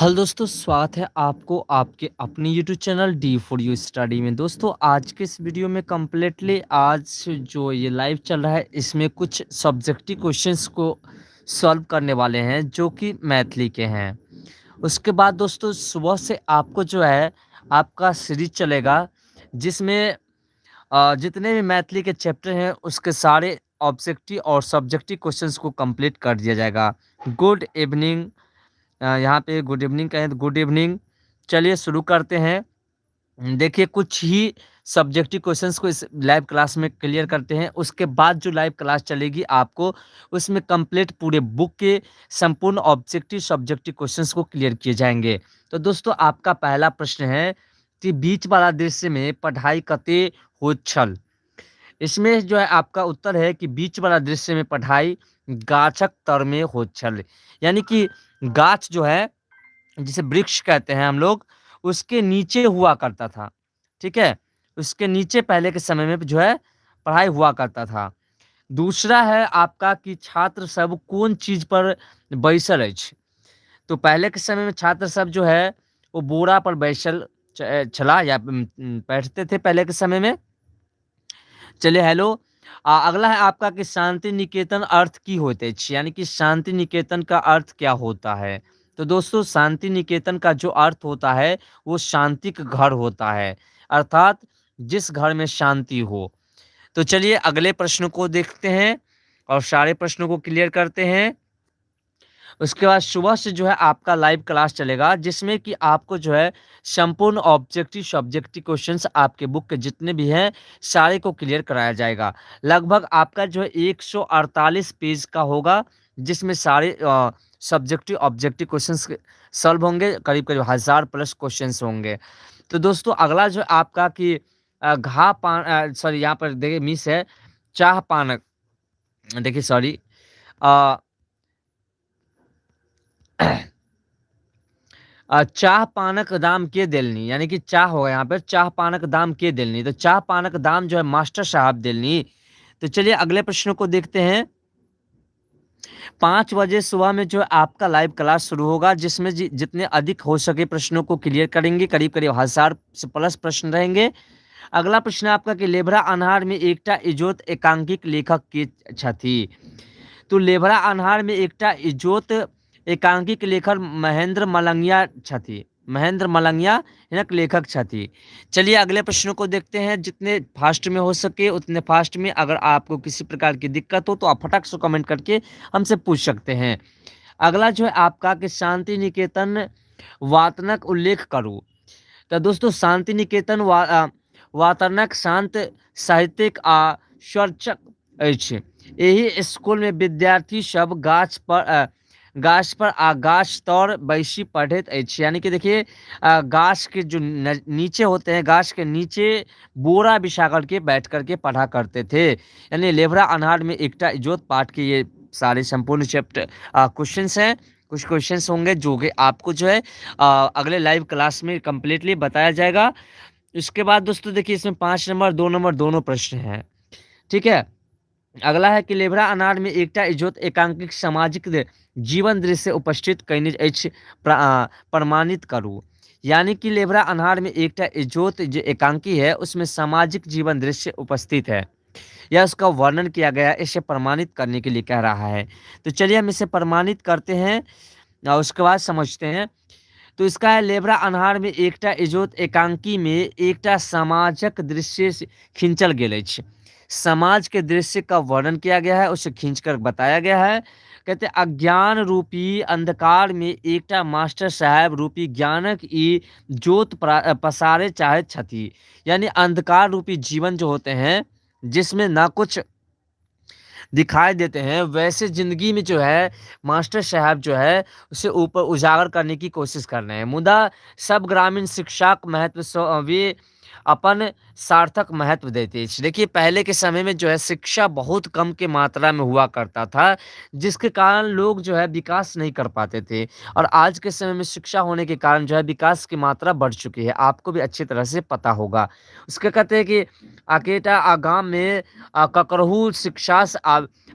Hello दोस्तों, स्वागत है आपको आपके अपने YouTube channel D for you study में। दोस्तों आज के इस वीडियो में कम्प्लीटली आज जो ये लाइव चल रहा है इसमें कुछ सब्जेक्टिव क्वेश्चंस को सॉल्व करने वाले हैं जो कि मैथिली के हैं। उसके बाद दोस्तों सुबह से आपको जो है आपका सीरीज चलेगा जिसमें जितने भी मैथिली के चैप्टर हैं उसके सारे ऑब्जेक्टिव और सब्जेक्टिव क्वेश्चंस को कंप्लीट कर दिया जाएगा। गुड इवनिंग, यहाँ पे गुड इवनिंग कहें तो गुड इवनिंग। चलिए शुरू करते हैं। देखिए कुछ ही सब्जेक्टिव क्वेश्चंस को इस लाइव क्लास में क्लियर करते हैं। उसके बाद जो लाइव क्लास चलेगी आपको उसमें कंप्लीट पूरे बुक के संपूर्ण ऑब्जेक्टिव सब्जेक्टिव क्वेश्चंस को क्लियर किए जाएंगे। तो दोस्तों आपका पहला प्रश्न है कि बीच वाला दृश्य में पढ़ाई कते होइत छल। इसमें जो है आपका उत्तर है कि बीच वाला दृश्य में पढ़ाई गाछक तर में होइत छल, यानी कि गाछ जो है जिसे वृक्ष कहते हैं हम लोग, उसके नीचे हुआ करता था। ठीक है, उसके नीचे पहले के समय में जो है पढ़ाई हुआ करता था। दूसरा है आपका कि छात्र सब कौन चीज पर बैसल अछि। तो पहले के समय में छात्र सब जो है वो बोरा पर बैसल छला या बैठते थे पहले के समय में। चलिए हेलो, अगला है आपका कि शांति निकेतन अर्थ की होते अछि, यानी कि शांति निकेतन का अर्थ क्या होता है। तो दोस्तों शांति निकेतन का जो अर्थ होता है वो शांति का घर होता है, अर्थात जिस घर में शांति हो। तो चलिए अगले प्रश्न को देखते हैं और सारे प्रश्नों को क्लियर करते हैं। उसके बाद सुबह से जो है आपका लाइव क्लास चलेगा जिसमें कि आपको जो है संपूर्ण ऑब्जेक्टिव सब्जेक्टिव क्वेश्चंस आपके बुक के जितने भी हैं सारे को क्लियर कराया जाएगा। लगभग आपका जो है 148 पेज का होगा जिसमें सारे सब्जेक्टिव ऑब्जेक्टिव क्वेश्चंस सॉल्व होंगे, करीब करीब 1000 प्लस क्वेश्चंस होंगे। तो दोस्तों अगला जो आपका कि घा पान, सॉरी यहाँ पर देखिए मिस है, चाह पानक, देखिए सॉरी, चाह पानक दाम के देलनी, यानी कि चाह होगा यहाँ पर, चाह पानक दाम के देलनी। तो चाह पानक दाम जो है मास्टर साहब देलनी। तो चलिए अगले प्रश्न को देखते हैं। 5 बजे सुबह में जो आपका लाइव क्लास शुरू होगा जिसमें जितने अधिक हो सके प्रश्नों को क्लियर करेंगे, करीब करीब 1000 से प्लस प्रश्न रहेंगे। अगला प्रश्न आपका कि लेभरा अन्हार में एकटा इजोत एकांकिक लेखक के छथि। तो लेभरा अन्हार में एकटा इजोत एकांकिक लेखक महेंद्र मलंगिया छथि, महेंद्र मलंगिया हिनक लेखक छथि। चलिए अगले प्रश्नों को देखते हैं। जितने फास्ट में हो सके उतने फास्ट में, अगर आपको किसी प्रकार की दिक्कत हो तो आप फटाक से कमेंट करके हमसे पूछ सकते हैं। अगला जो है आपका कि शांति निकेतन वातनक उल्लेख करू। तो दोस्तों शांति निकेतन वातनक शांत साहित्यिक आ स्वच्छक अछि। एहि स्कूल में विद्यार्थी सब गाछ पर आ गाछ तर बैसी पढ़ैत अछि, यानी कि देखिए गाछ के जो नीचे होते हैं, गाछ के नीचे बोरा बिछा करके बैठ करके पढ़ा करते थे। यानी लेभरा अन्हार में एकटा इजोत पाठ के ये सारे संपूर्ण चैप्टर क्वेश्चंस हैं। कुछ क्वेश्चंस होंगे जो कि आपको जो है अगले लाइव क्लास में कम्प्लीटली बताया जाएगा। इसके बाद दोस्तों देखिए इसमें 5 नंबर 2 नंबर दोनों प्रश्न हैं। ठीक है, अगला है कि लेभरा अनार में एकटा इजोत एकांकिक सामाजिक जीवन दृश्य उपस्थित कयने अछि प्रमाणित करू। यानी कि लेभरा अन्हार में एकटा इजोत जो एकांकी है उसमें सामाजिक जीवन दृश्य उपस्थित है या उसका वर्णन किया गया है, इसे प्रमाणित करने के लिए कह रहा है। तो चलिए हम इसे प्रमाणित करते हैं और उसके बाद समझते हैं। तो इसका है लेभरा अन्हार में एकटा इजोत एकांकी में एकटा सामाजिक दृश्य खींचल गेल अछि। समाज के दृश्य का वर्णन किया गया है, उसे खींचकर बताया गया है। कहते हैं, अज्ञान रूपी अंधकार में एकटा मास्टर साहब रूपी ज्ञानक ई ज्योत पसारे चाहत छथि। यानी अंधकार रूपी जीवन जो होते हैं जिसमें ना कुछ दिखाई देते हैं, वैसे जिंदगी में जो है मास्टर साहब जो है उसे ऊपर उजागर करने की कोशिश कर रहे हैं। मुदा सब ग्रामीण शिक्षाक महत्व वे अपन सार्थक महत्व दैत अछि। देखिए पहले के समय में जो है शिक्षा बहुत कम के मात्रा में हुआ करता था, जिसके कारण लोग जो है विकास नहीं कर पाते थे और आज के समय में शिक्षा होने के कारण जो है विकास की मात्रा बढ़ चुकी है, आपको भी अच्छी तरह से पता होगा। उसके कहते हैं कि अकेटा गाम में ककरहु शिक्षा से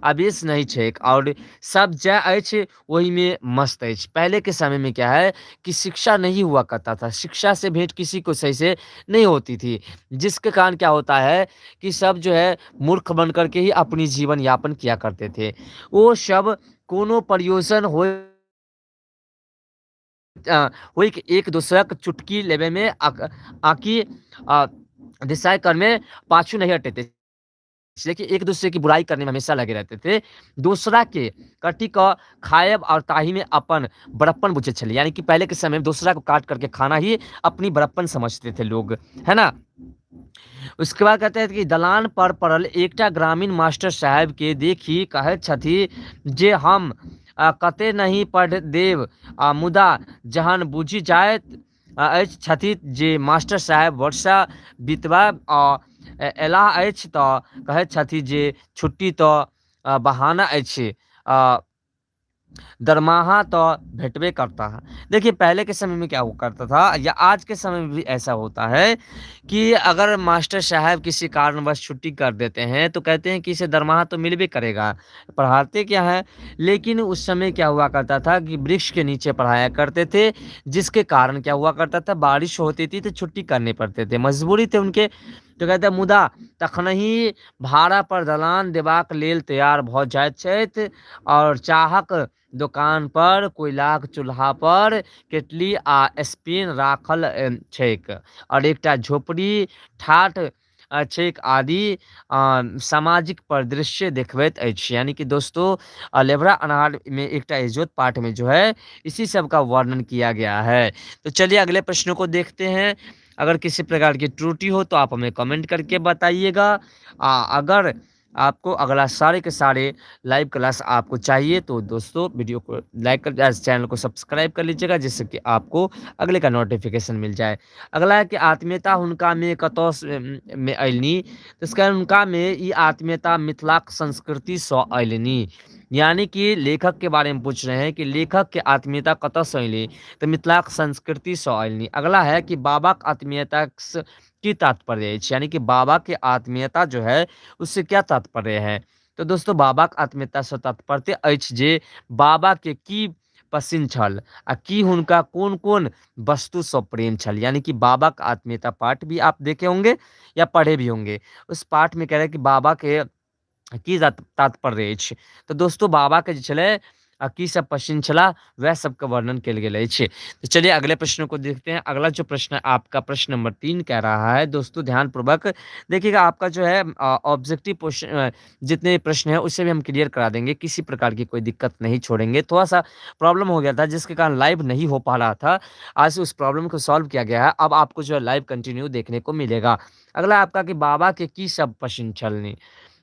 आवेश नहीं छैक और सब जै अछि ओही में मस्त अछि। पहले के समय में क्या है कि शिक्षा नहीं हुआ करता था, शिक्षा से भेंट किसी को सही से नहीं होती थी, जिसके कारण क्या होता है कि सब जो है मूर्ख बन करके ही अपनी जीवन यापन किया करते थे। वो सब कोनो प्रयोजन हो होइक एक दोसरक चुटकी लेवे में आकि दिशाएं करने पाछू नहीं हटते थे। देखिए एक दूसरे की बुराई करने में हमेशा लगे रहते थे। दूसरा के कटी क खायब और ताही में अपन बड़प्पन बुझे छले, यानी कि पहले के समय में दूसरा को काट करके खाना ही अपनी बड़प्पन समझते थे लोग, है ना। उसके बाद कहते हैं कि दलान पर पड़ल एकटा ग्रामीण मास्टर साहब के देखी कहैत छथि जे हम कते नहीं पढ़ देब, मुदा जहन बुझि जाइत अछि छथि जे मास्टर साहब वर्षा बितबा अयलाह अछि तऽ कहैत छथि जे छुट्टी तऽ बहाना अछि, दरमाहा तो भेटबे करता है। देखिए पहले के समय में क्या हुआ करता था या आज के समय में भी ऐसा होता है कि अगर मास्टर साहब किसी कारणवश छुट्टी कर देते हैं तो कहते हैं कि इसे दरमाहा तो मिलबे करेगा, पढ़ाते क्या है। लेकिन उस समय क्या हुआ करता था कि वृक्ष के नीचे पढ़ाया करते थे, जिसके कारण क्या हुआ करता था, बारिश होती थी तो छुट्टी करने पड़ते थे, मजबूरी थे उनके। तो कहते हैं मुदा तखनहि भाड़ा पर दलान देबाक लेल तैयार भऽ जाइत छथि और चाहक दोकान पर कोयलाक चूल्हा पर केटली आ स्पिन राखल छैक और एकटा झोपड़ी ठाठ छैक आदि सामाजिक परिदृश्य देखबैत अछि। यानी कि दोस्तों लेबरा अनार में एकटा इजोत पाठ में जो है इसी सब का वर्णन किया गया है। तो चलिए अगले प्रश्न को देखते हैं। अगर किसी प्रकार की त्रुटि हो तो आप हमें कमेंट करके बताइएगा। अगर आपको अगला सारे के सारे लाइव क्लास आपको चाहिए तो दोस्तों वीडियो को लाइक कर चैनल को सब्सक्राइब कर लीजिएगा, जिससे कि आपको अगले का नोटिफिकेशन मिल जाए। अगला है कि आत्मीयता हुनका में कतौ में अयलनी, तो इसका हुनका में ई आत्मीयता मिथिलाक संस्कृति सँ अयलनी। यानी कि लेखक के बारे में पूछ रहे हैं कि लेखक के आत्मीयता कतऽ सँ अयली, तो मिथिलाक संस्कृति सँ अयलनी। अगला है कि बाबाक आत्मीयता की तात्पर्य अछि, यानी कि बाबा के आत्मीयता जो है उससे क्या तात्पर्य है। तो दोस्तों बाबा के आत्मीयता से तात्पर्य अछि जे बाबा के की पसिन छल आ की हुनका कोन कोन वस्तु सँ प्रेम छल। यानी कि बाबा के आत्मीयता पाठ भी आप देखे होंगे या पढ़े भी होंगे, उस पाठ में कह रहे हैं कि बाबा के की तात्पर्य अछि। तो दोस्तों बाबा के जे छलै आ की सब पसिन छला वह सबके वर्णन कयल गेल अछि। तो चलिए अगले प्रश्न को देखते हैं। अगला जो प्रश्न आपका प्रश्न नंबर 3 कह रहा है, दोस्तों ध्यानपूर्वक देखिएगा, आपका जो है ऑब्जेक्टिव क्वेश्चन जितने प्रश्न हैं उसे भी हम क्लियर करा देंगे, किसी प्रकार की कोई दिक्कत नहीं छोड़ेंगे। थोड़ा सा प्रॉब्लम हो गया था जिसके कारण लाइव नहीं हो पा रहा था, आज उस प्रॉब्लम को सॉल्व किया गया है, अब आपको जो है लाइव कंटिन्यू देखने को मिलेगा। अगला आपका कि बाबा के की सब पसिन छलनी।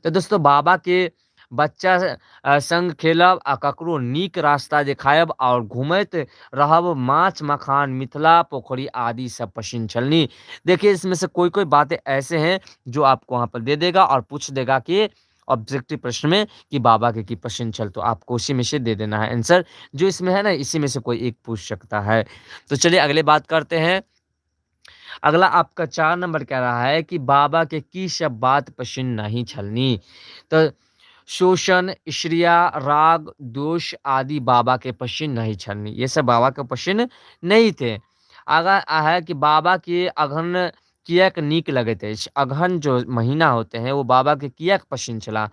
तो दोस्तों बाबा के बच्चा संग खेलब आ ककरो नीक रास्ता देखायब और घूमैत रहब, माछ मखान मिथिला पोखरी आदि सब पसिन छलनी। देखिए इसमें से कोई कोई बातें ऐसे हैं जो आपको वहाँ पर दे देगा और पूछ देगा कि ऑब्जेक्टिव प्रश्न में कि बाबा के की पसिन छल, तो आपको उसी में से दे देना है आंसर, जो इसमें है ना इसी में से कोई एक पूछ सकता है। तो चलिए अगले बात करते हैं। अगला आपका 4 नंबर कह रहा है कि बाबा के की सब बात पसिन नहीं छलनी। तो शोषण, ईर्ष्या, राग, दोष आदि बाबा के पसिन नहीं छलनी, ये सब बाबा के पसिन नहीं थे। आगा है कि बाबा के अगहन किएक नीक लगैत अछि, अगहन जो महीना होते हैं वो बाबा के किएक पसिन छला।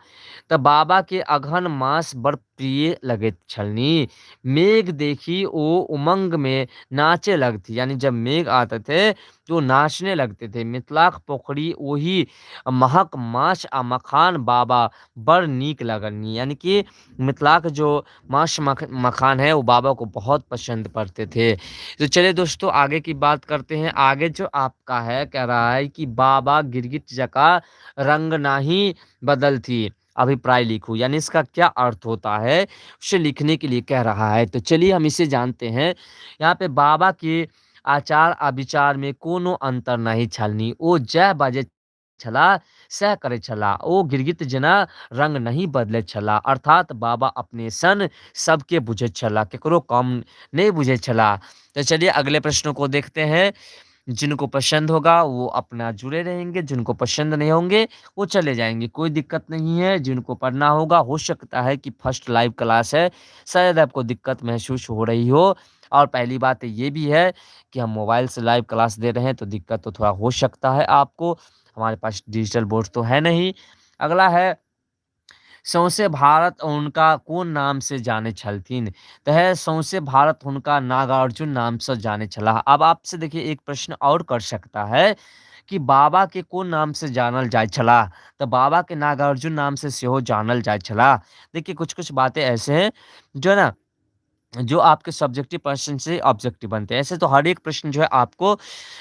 तो बाबा के अगहन मास बड़ प्रिय लगैत छलनी। मेघ देखी ओ उमंग में नाचे लगती, यानी जब मेघ आते थे तो नाचने लगते थे। मिथिलाक पोखरी ओही महक माछ आ मखान बाबा बड़ नीक लगलनी, यानी कि मिथिलाक जो माछ मखान है वो बाबा को बहुत पसंद पड़ते थे। तो चलिए दोस्तों आगे की बात करते हैं। आगे जो आपका है कह रहा है कि बाबा गिरगिट जका रंग नाही बदलती, अभिप्राय लिखो, यानी इसका क्या अर्थ होता है उसे लिखने के लिए कह रहा है। तो चलिए हम इसे जानते हैं। यहाँ पे बाबा के आचार आ विचार मे कोनो अंतर नहि छलनि। ओ जएह बाजैत छलाह सएह करैत छलाह। ओ गिरगिट जेना रंग नहि बदलैत छलाह। अर्थात बाबा अपने सन सबके बुझैत छलाह, केकरो कम नहीं बुझैत छलाह। तो चलिए अगले प्रश्नों को देखते हैं। जिनको पसंद होगा वो अपना जुड़े रहेंगे, जिनको पसंद नहीं होंगे वो चले जाएंगे, कोई दिक्कत नहीं है। जिनको पढ़ना होगा, हो सकता है कि फर्स्ट लाइव क्लास है, शायद आपको दिक्कत महसूस हो रही हो। और पहली बात ये भी है कि हम मोबाइल से लाइव क्लास दे रहे हैं तो दिक्कत तो थोड़ा हो सकता है आपको, हमारे पास डिजिटल बोर्ड तो है नहीं। अगला है, सौंसे भारत हुनका कोन नाम से जाने छलथिन? तो है सौंसे भारत हुनका नागार्जुन नाम से जाने छलाह। अब आपसे देखिए एक प्रश्न और कर सकता है कि बाबा के कोन नाम से जानल जाय छलाह? तो बाबा के नागार्जुन नाम से सेहो जानल जाय छलाह। देखिए कुछ कुछ बातें ऐसे हैं जो है ना, जो आपके सब्जेक्टिव प्रश्न से ऑब्जेक्टिव बनते हैं। ऐसे तो हर एक प्रश्न जो है आपको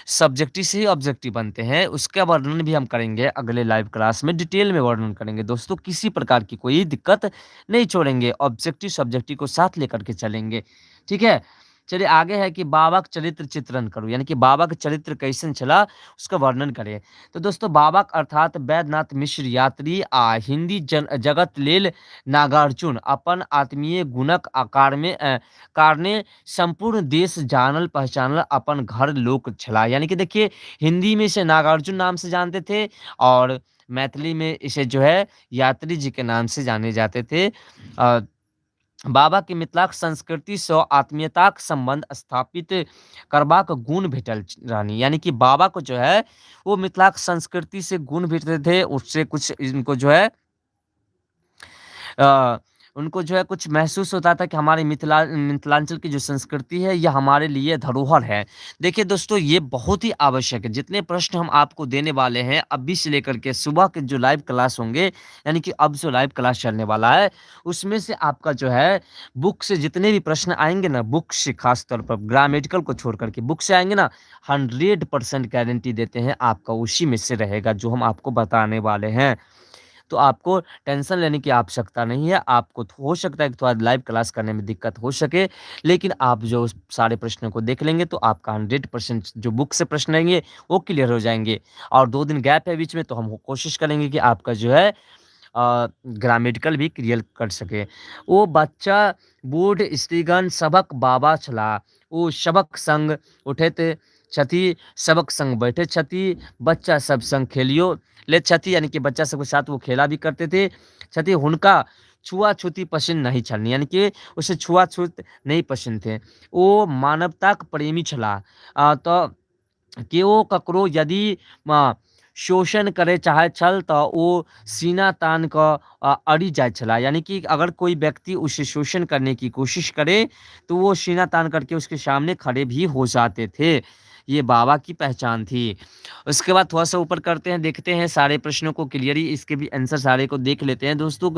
सब्जेक्टिव से ही ऑब्जेक्टिव बनते हैं, उसका वर्णन भी हम करेंगे अगले लाइव क्लास में, डिटेल में वर्णन करेंगे दोस्तों। किसी प्रकार की कोई दिक्कत नहीं छोड़ेंगे, ऑब्जेक्टिव सब्जेक्टिव को साथ लेकर के चलेंगे, ठीक है। चलिए आगे है कि बाबा के चरित्र चित्रण करो, यानी कि बाबा के चरित्र कैसन छला उसका वर्णन करें। तो दोस्तों बाबा अर्थात वैद्यनाथ मिश्र यात्री आ हिंदी जगत लेल नागार्जुन अपन आत्मीय गुणक आकार में कारणे संपूर्ण देश जानल पहचानल अपन घर लोक छला। यानी कि देखिए हिंदी में इसे नागार्जुन नाम से जानते थे और मैथिली में इसे जो है यात्री जी के नाम से जाने जाते थे। बाबा के मिथिलाक संस्कृति सँ आत्मीयताक संबंध स्थापित करबाक गुण भेटल रहनी। यानी कि बाबा को जो है वो मिथिलाक संस्कृति से गुण भेटते थे, उससे कुछ इनको जो है उनको जो है कुछ महसूस होता था कि हमारे मिथिलांचल की जो संस्कृति है यह हमारे लिए धरोहर है। देखिए दोस्तों ये बहुत ही आवश्यक है, जितने प्रश्न हम आपको देने वाले हैं अभी से लेकर के सुबह के जो लाइव क्लास होंगे, यानी कि अब जो लाइव क्लास चलने वाला है उसमें से आपका जो है बुक से जितने भी प्रश्न आएंगे ना, बुक से खास तौर पर ग्रामेटिकल को छोड़ करके बुक से आएंगे ना, 100% गारंटी देते हैं आपका उसी में से रहेगा जो हम आपको बताने वाले हैं। तो आपको टेंशन लेने की आवश्यकता नहीं है। आपको हो सकता है कि थोड़ा लाइव क्लास करने में दिक्कत हो सके, लेकिन आप जो सारे प्रश्नों को देख लेंगे तो आपका 100% जो बुक से प्रश्न रहेंगे वो क्लियर हो जाएंगे। और 2 दिन गैप है बीच में, तो हम कोशिश करेंगे कि आपका जो है ग्रामेटिकल भी क्लियर कर सके। वो बच्चा बूढ़ स्त्रीगण सबक बाबा छला, ओ सबक संग उठैत छथि, सबक संग बैठे छथि, बच्चा सब संग खेलियो ले छथि, यानी कि बच्चा सबके साथ वो खेला भी करते थे छथि। हुनका छुआछूती पसंद नहीं छलनि, यानी कि उसे छुआछूत नहीं पसंद थे। ओ मानवताक प्रेमी छलाह। तो केओ ककरो यदि शोषण करे चाहैत छल तो ओ सीना तान क अड़ी जाइत छलाह। यानी कि अगर कोई व्यक्ति उसे शोषण करने की कोशिश करे तो वो सीना तान करके उसके सामने खड़े भी हो जाते थे। ये बाबा की पहचान थी। उसके बाद थोड़ा सा ऊपर करते हैं, देखते हैं सारे प्रश्नों को क्लियरली, इसके भी आंसर सारे को देख लेते हैं। दोस्तों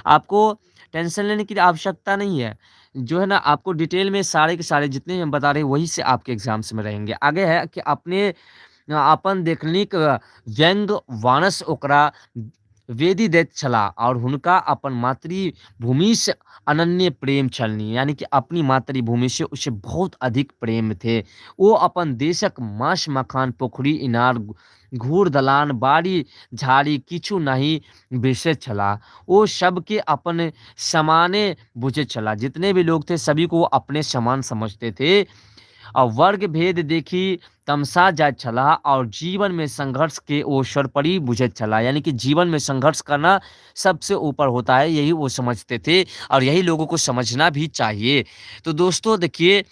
आपको टेंशन लेने की आवश्यकता नहीं है, जो है ना आपको डिटेल में सारे के सारे जितने हम बता रहे हैं वही से आपके एग्जाम्स में रहेंगे। आगे है कि अपने अपन देखनिक व्यंग वानस ओकरा वेदी दैत छलाह और हुनका अपन मातृभूमि से अनन्य प्रेम छलनि, यानी कि अपनी मातृभूमि से उसे बहुत अधिक प्रेम थे। वो अपन देशक माछ मखान पोखरी इनार घूर दलान बाड़ी झाड़ी किछु नहीं बिसरैत छलाह। वो सबके अपन समाने बुझैत छलाह, जितने भी लोग थे सभी को वो अपने समान समझते थे। और वर्ग भेद देखी तमसा जाइत छलाह और जीवन में संघर्ष के ओ सर्वोपरि बुझैत छलाह, यानी कि जीवन में संघर्ष करना सबसे ऊपर होता है, यही वो समझते थे और यही लोगों को समझना भी चाहिए। तो दोस्तों देखिए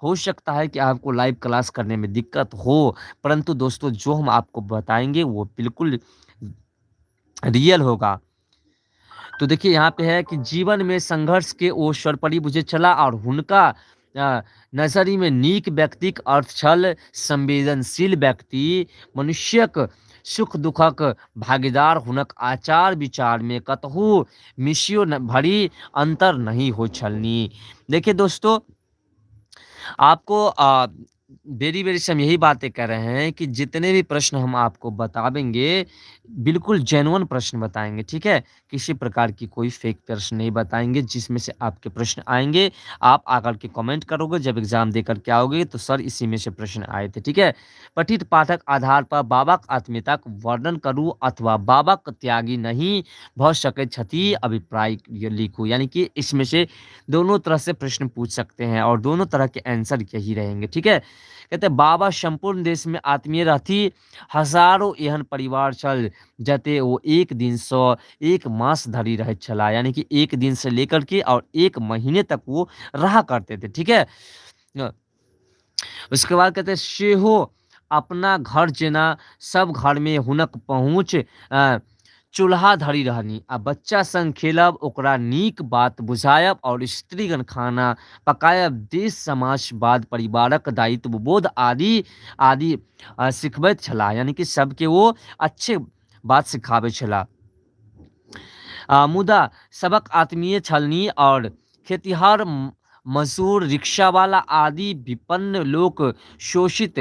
हो सकता है कि आपको लाइव क्लास करने में दिक्कत हो, परंतु दोस्तों जो हम आपको बताएंगे वो बिल्कुल रियल होगा। तो देखिए यहाँ पे है कि जीवन में संघर्ष के ओ सर्वोपरि बुझैत छलाह और हुनका नजरि में नीक व्यक्तिक अर्थ छल संवेदनशील व्यक्ति, मनुष्यक सुख दुखक भागीदार, हुनक आचार विचार में कतहु मिसियो भरी अंतर नहीं हो छलनी। देखिए दोस्तों आपको बेरी बेरी से हम यही बातें कर रहे हैं कि जितने भी प्रश्न हम आपको बतावेंगे बिल्कुल जेन्युइन प्रश्न बताएंगे, ठीक है। किसी प्रकार की कोई फेक प्रश्न नहीं बताएंगे जिसमें से आपके प्रश्न आएंगे। आप आकर के कमेंट करोगे जब एग्जाम देकर के आओगे तो सर इसी में से प्रश्न आए थे, ठीक है। पठित पाठक आधार पर बाबाक आत्मीयताक वर्णन करू अथवा बाबाक त्यागी नहीं भ सकै छथि अभिप्राय लिखू, यानी कि इसमें से दोनों तरह से प्रश्न पूछ सकते हैं और दोनों तरह के आंसर यही रहेंगे, ठीक है। कहते हैं बाबा संपूर्ण देश में आत्मीय रहती, हजारों एहन परिवार छल जते वो एक दिन सँ एक मास धरि रहैत छलाह, यानी कि एक दिन से लेकर के और एक महीने तक वो रहा करते थे, ठीक है। उसके बाद कहते हैं सेहो अपना घर जेना सब घर में हुनक पहुँच चूल्हा धरि रहनी आ बच्चा संग खेलब, ओकरा नीक बात बुझायब और स्त्रीगण खाना पकायब, देश समाजवाद परिवारक दायित्व बोध आदि आदि सिखबैत छलाह, यानी कि सबके वो अच्छे बात सिखाबै छलाह। मुदा सबक आत्मीय छलनी और खेतिहर मजदूर रिक्शावाला आदि विपन्न लोक शोषित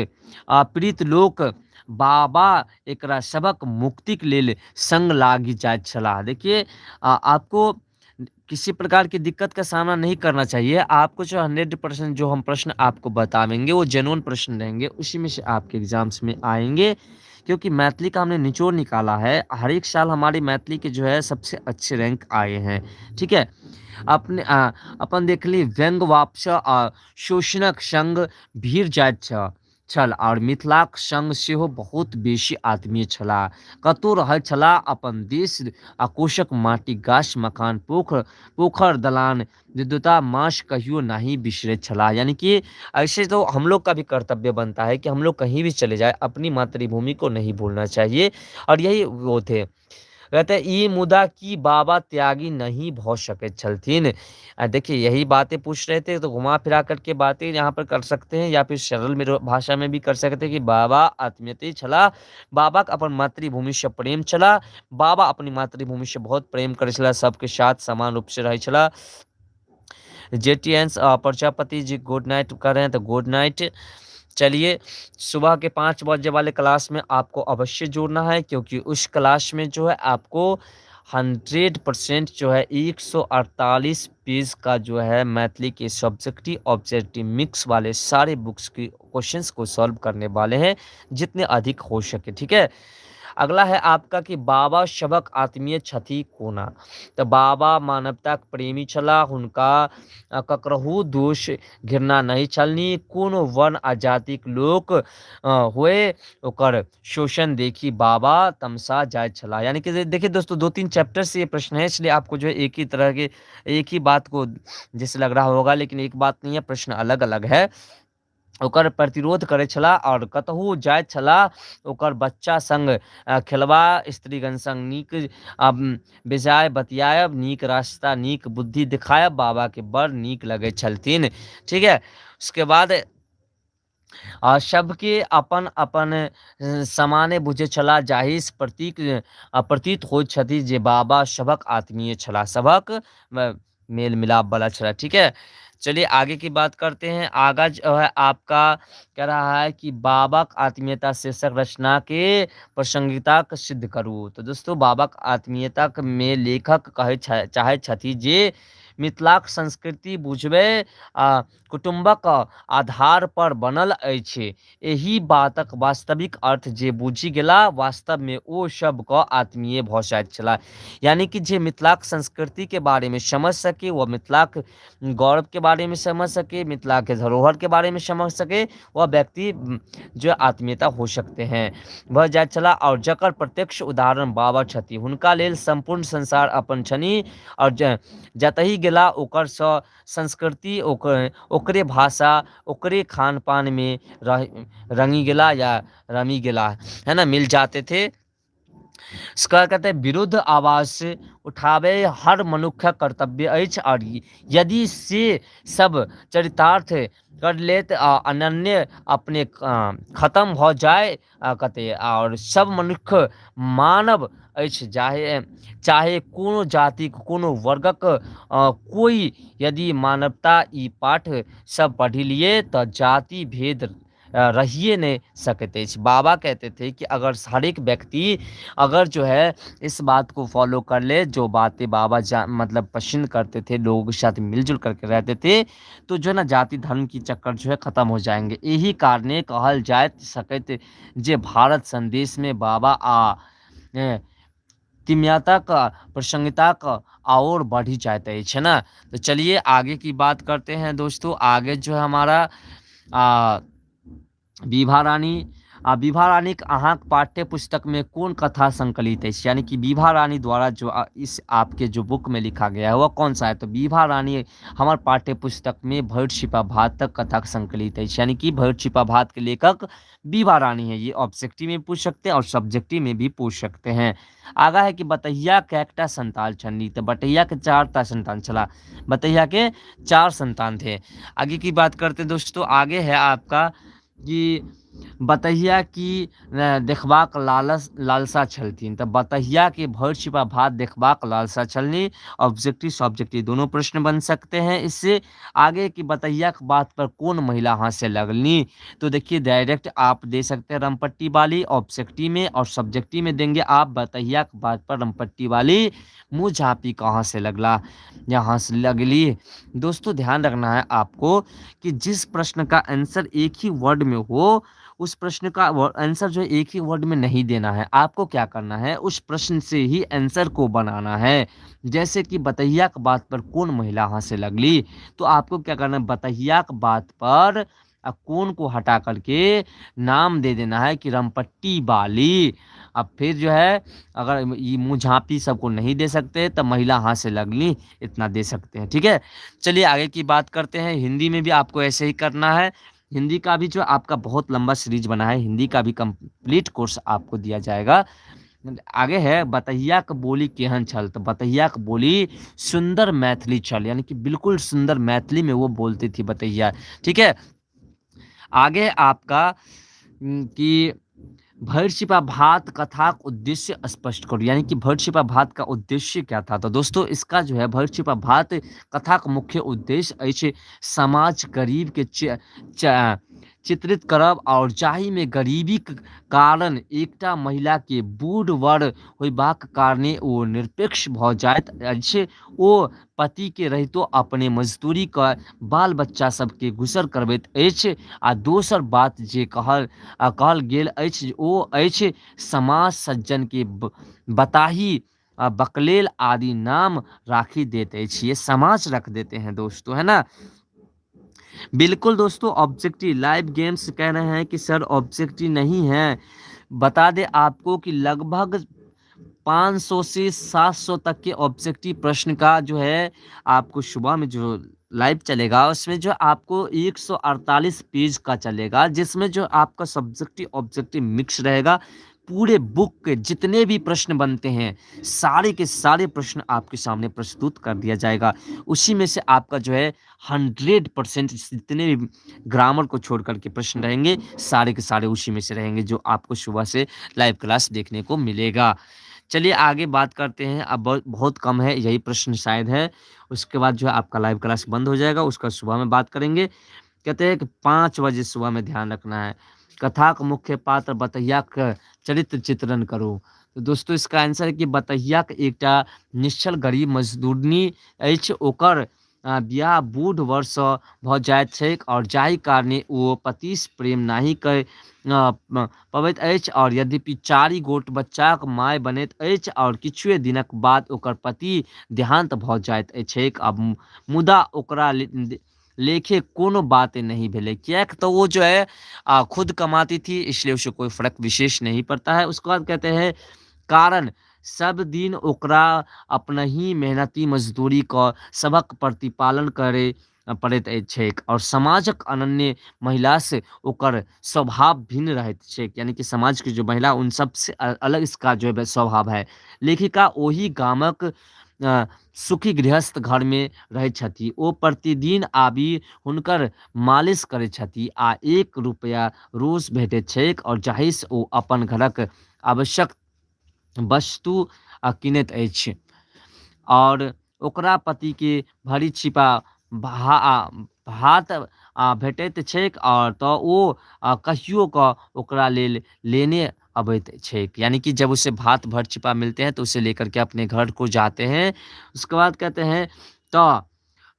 पीड़ित लोक बाबा एकरा सबक मुक्तिक लेल संग लागि जाइत छलाह। देखिए आपको किसी प्रकार की दिक्कत का सामना नहीं करना चाहिए। आपको जो 100% जो हम प्रश्न आपको बतावेंगे वो जेन्युइन प्रश्न रहेंगे, उसी में से आपके एग्जाम्स में आएंगे, क्योंकि मैथिली का हमने निचोड़ निकाला है। हर एक साल हमारी मैथिली के जो है सबसे अच्छे रैंक आए हैं, ठीक है। अपने अपन देखली व्यंग वापस शोषणक संग भीड़ जाइत छल और मिथिलाक संग सेहो बहुत बेसी आत्मीय छलाह। कतौ रहैत छलाह अपन देश आ कोशक माटि गाछ मकान पोखर दलान विद्वता मास कहियो नहीं बिसरैत छलाह। यानी कि ऐसे तो हम लोग का भी कर्तव्य बनता है कि हम लोग कहीं भी चले जाए अपनी मातृभूमि को नहीं भूलना चाहिए, और यही वो थे। कहते हैं ई मुदा की बाबा त्यागी नहीं भ सकैत छलथिन। देखिए यही बातें पूछ रहे थे तो घुमा फिरा करके बातें यहाँ पर कर सकते हैं, या फिर सरल में भाषा में भी कर सकते हैं कि बाबा आत्मीयते छला, बाबा का अपन मातृभूमि से प्रेम छला, बाबा अपनी मातृभूमि से बहुत प्रेम करै छला, सबके साथ समान रूप से रहै छला। J T N Prajapati ji good night कर रहे हैं तो गुड नाइट। चलिए सुबह के 5 बजे वाले क्लास में आपको अवश्य जुड़ना है, क्योंकि उस क्लास में जो है आपको 100% जो है 148 पेज का जो है मैथिली के सब्जेक्टिव ऑब्जेक्टिव मिक्स वाले सारे बुक्स की क्वेश्चंस को सॉल्व करने वाले हैं जितने अधिक हो सके, ठीक है। अगला है आपका कि बाबा सबक आत्मीय छथि कोना। तो बाबा मानवताक प्रेमी छलाह, हुनका ककरहु दोष घृणा नहीं छलनी, कोनो वर्ण आ जातिक लोक होए ओकर शोषण देखी बाबा तमसा जाइत छलाह। यानी कि देखिए दोस्तों 2-3 चैप्टर से ये प्रश्न है, इसलिए आपको जो है एक ही तरह के एक ही बात को जैसे लग रहा होगा, लेकिन एक बात नहीं है, प्रश्न अलग अलग है। ओकर प्रतिरोध करै छलाह और कतहु जाइत छलाह ओकर बच्चा संग खेलबा, स्त्रीगण संग नीक बेजाय बतियायब, नीक रास्ता नीक बुद्धि दिखायब बाबा के बड़ नीक लगै छलथिन, ठीक है। उसके बाद सबके अपन अपन समाने बुझै छलाह, जाहि सँ प्रतीत होइत छथि जे बाबा सबक आत्मीय छलाह, सबक मेल मिलाप वाला छलाह, ठीक है। चलिए आगे की बात करते हैं। आगा जो है आपका कह रहा है कि बाबा का आत्मीयता शीर्षक रचना के प्रासंगिकता सिद्ध करू। तो दोस्तों बाबा का आत्मीयता में लेखक कहै चाहे छथि जे मिथिलाक संस्कृति बुझबै कुटुम्बक आधार पर बनल अछि। एहि बातक वास्तविक अर्थ जे बुझि गेला वास्तव में ओ सब क आत्मीय भ जाइत छलाह। यानी कि जे मिथिलाक संस्कृति के बारे में समझ सके, वह मिथिलाक गौरव के बारे में समझ सके, मिथिला के धरोहर के बारे में समझ सके, वह व्यक्ति जो आत्मीयता हो सकते हैं भऽ जाइत छलाह। और जकर प्रत्यक्ष उदाहरण बाबा छथि, हुनका लेल संपूर्ण संसार अपन छनि और जतहि गेला ओकर संस्कृति, ओकरे भाषा, ओकरे खान पान में रंगी गेला या रमी गेला, है ना, मिल जाते थे। इसका कहते हैं विरुद्ध आवाज उठावे हर मनुष्यक कर्तव्य अछि और यदि से सब चरितार्थ कर लेत अनन्य अपने खत्म भ जाए कहते और सब मनुष्य मानव अछि, चाहे कोनो जातिक कोनो वर्गक कोई यदि मानवता ई पाठ सब पढ़ि लिए त जाति भेद रहिए नहीं सकैत अछि। बाबा कहते थे कि अगर हर एक व्यक्ति अगर जो है इस बात को फॉलो कर ले, जो बातें बाबा जा मतलब पसंद करते थे, लोगों के साथ मिलजुल करके रहते थे, तो जो है ना जाति धर्म की चक्कर जो है खत्म हो जाएंगे। यही कारणे कहल जाइत सकैत जे भारत संदेश में बाबा आ तीव्रताक प्रासंगिकताक और बढ़ी जाइत अछि, है ना। तो चलिए आगे की बात करते हैं दोस्तों। आगे जो है हमारा विभा रानी, विभा रानी के अहाँक पाठ्य पुस्तक में कौन कथा संकलित अछि, यानी कि विभा रानी द्वारा जो इस आपके जो बुक में लिखा गया है वह कौन सा है। तो विभा रानी हमार पाठ्य पुस्तक में भरि छिपा भातक कथा संकलित अछि, यानी कि भरि छिपा भात के लेखक विभा रानी है। ये ऑब्जेक्टिव में पूछ सकते हैं और सब्जेक्टिव में भी पूछ सकते हैं। आगा है कि बतहिया कैकटा संतान छलनी, तो बतहिया के 4टा संतान छला, बतहिया के 4 संतान थे। आगे की बात करते हैं दोस्तों। आगे है आपका कि बतहिया की देखबाक लालसा छलथिन, तो बतहिया के भरि छिपा भात देखबाक लालसा छलनी। ऑब्जेक्टिव सब्जेक्टिव दोनों प्रश्न बन सकते हैं इससे। आगे की बतहिया के बात पर कौन महिला हंसे लगनी, तो देखिए डायरेक्ट आप दे सकते हैं रमपट्टी वाली ऑब्जेक्टिव में, और सब्जेक्टिव में देंगे आप बतहिया के बात पर रमपट्टी वाली मुँह झाँपी कहाँ से लगला या हंस लगली। दोस्तों ध्यान रखना है आपको कि जिस प्रश्न का आंसर एक ही वर्ड में हो उस प्रश्न का आंसर जो है एक ही वर्ड में नहीं देना है। आपको क्या करना है, उस प्रश्न से ही आंसर को बनाना है। जैसे कि बतहिया के बात पर कौन महिला हंसे लगली, तो आपको क्या करना है, बतहिया के बात पर कौन को हटा करके नाम दे देना है कि रमपट्टी बाली। अब फिर जो है अगर ये मुँह झाँपी सबको नहीं दे सकते तब महिला हंसे लगली, इतना दे सकते हैं। ठीक है, चलिए आगे की बात करते हैं। हिंदी में भी आपको ऐसे ही करना है। हिंदी का भी जो आपका बहुत लंबा सीरीज बना है, हिंदी का भी कंप्लीट कोर्स आपको दिया जाएगा। आगे है बतहिया के बोली केहन छल, तो बतहिया के बोली सुंदर मैथिली छल, यानी कि बिल्कुल सुंदर मैथिली में वो बोलती थी बतहिया। ठीक है, आगे आपका कि भरि छिपा भात कथाक उद्देश्य स्पष्ट करो, यानी कि भरि छिपा भात का उद्देश्य क्या था। तो दोस्तों इसका जो है भरि छिपा भात कथाक मुख्य उद्देश्य अछि समाज गरीब के चित्रित करब और जाहि में गरीबी के कारण एकटा महिला के बूढ़ वर होयबाक कारणे ओ निरपेक्ष भऽ जाइत अछि। ओ पति के रहितो अपने मजदूरी क बाल बच्चा सबके गुजर करबैत अछि। आ दोसर बात जे कहल गेल अछि ओ अछि समाज सज्जन के बताही बकलेल आदि नाम राखी देत अछि। ये समाज रख देते हैं दोस्तों, है ना। बिल्कुल दोस्तों ऑब्जेक्टिव लाइव गेम्स कह रहे हैं कि सर ऑब्जेक्टिव नहीं है। बता दे आपको कि लगभग 500 से 700 तक के ऑब्जेक्टिव प्रश्न का जो है आपको सुबह में जो लाइव चलेगा उसमें जो आपको 148 पेज का चलेगा, जिसमें जो आपका सब्जेक्टिव ऑब्जेक्टिव मिक्स रहेगा। पूरे बुक के जितने भी प्रश्न बनते हैं सारे के सारे प्रश्न आपके सामने प्रस्तुत कर दिया जाएगा। उसी में से आपका जो है 100% जितने भी ग्रामर को छोड़ करके प्रश्न रहेंगे सारे के सारे उसी में से रहेंगे, जो आपको सुबह से लाइव क्लास देखने को मिलेगा। चलिए आगे बात करते हैं। अब बहुत कम है, यही प्रश्न शायद है, उसके बाद जो है आपका लाइव क्लास बंद हो जाएगा, उसका सुबह में बात करेंगे। कहते हैं कि 5 बजे सुबह में ध्यान रखना है। कथा का मुख्य पात्र बतहिया का चरित्र चित्रण करो। तो दोस्तों इसका आंसर है कि बतहिया के एकटा निश्चल गरीब मजदूरनी अछि, ओकर बियाह बूढ़ वर्षसँ भऽ जाइत छैक और जाहि कारणे ओ पतिसँ प्रेम नहि कऽ पबैत अछि और यद्यपि 4 गोट बच्चाक माय बनैत अछि और किछुए दिनक बाद ओकर पति देहांत भऽ जाइत छैक। अब मुदा ओकरा लेखे कोनो बात नहीं भेलै, किएक तो वो जो है खुद कमाती थी, इसलिए उसे कोई फर्क विशेष नहीं पड़ता है। उसके बाद कहते हैं कारण सब दिन ओकरा अपनही मेहनती मजदूरी क सबक प्रतिपालन करे पड़ैत छैक और समाजक अनन्य महिला से ओकर स्वभाव भिन्न रहैत छैक, यानी कि समाज की जो महिला उन सबसे अलग इसका जो है स्वभाव है। लेखिका ओही गामक सुखी गृहस्थ घर में रहैत छथि। ओ प्रतिदिन आबि हुनकर मालिश करैत छथि आ 1 रुपया रोज भेटैत छैक और जाहिसँ ओ अपन घरक आवश्यक वस्तु कीनैत अछि और ओकरा पति के भरि छिपा भात भेटैत छैक आओर तऽ ओ कहियो कऽ ओकरा लेल लेने अबैत छैक। यानी कि जब उसे भात भर छिपा मिलते हैं तो उसे लेकर के अपने घर को जाते हैं। उसके बाद कहते हैं तऽ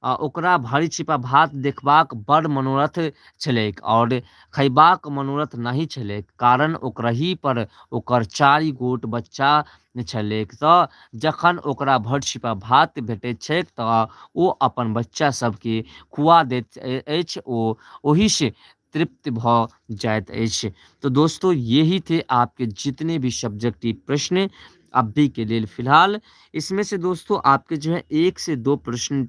ओकरा भरि छिपा भात देखबाक बड़ मनोरथ छलैक आओर खयबाक मनोरथ नहि छलैक, कारण ओकरहि पर ओकर 4 गोट बच्चा छलैक। तऽ जखन ओकरा भरि छिपा भात भेटैत छैक तऽ ओ अपन बच्चा सबके खुआ दैत अछि, ओ ओहिसँ तृप्त भऽ जाइत अछि। तो दोस्तों यही थे आपके जितने भी सब्जेक्टिव प्रश्न अभी के लिए फिलहाल। इसमें से दोस्तों आपके जो है 1 से 2 प्रश्न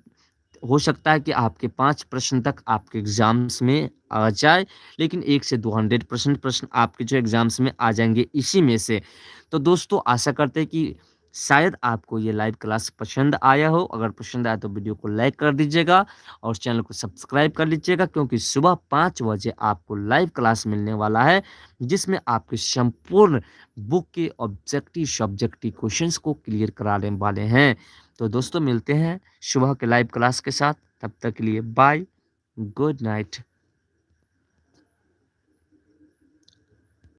हो सकता है कि आपके 5 प्रश्न तक आपके एग्जाम्स में आ जाए, लेकिन 1 से 2 100% प्रश्न आपके जो एग्जाम्स में आ जाएंगे इसी में से। तो दोस्तों आशा करते हैं कि शायद आपको ये लाइव क्लास पसंद आया हो। अगर पसंद आया तो वीडियो को लाइक कर दीजिएगा और चैनल को सब्सक्राइब कर लीजिएगा, क्योंकि सुबह 5 बजे आपको लाइव क्लास मिलने वाला है जिसमें आपके संपूर्ण बुक के ऑब्जेक्टिव सब्जेक्टिव क्वेश्चंस को क्लियर कराने वाले हैं। तो दोस्तों मिलते हैं सुबह के लाइव क्लास के साथ, तब तक के लिए बाय, गुड नाइट।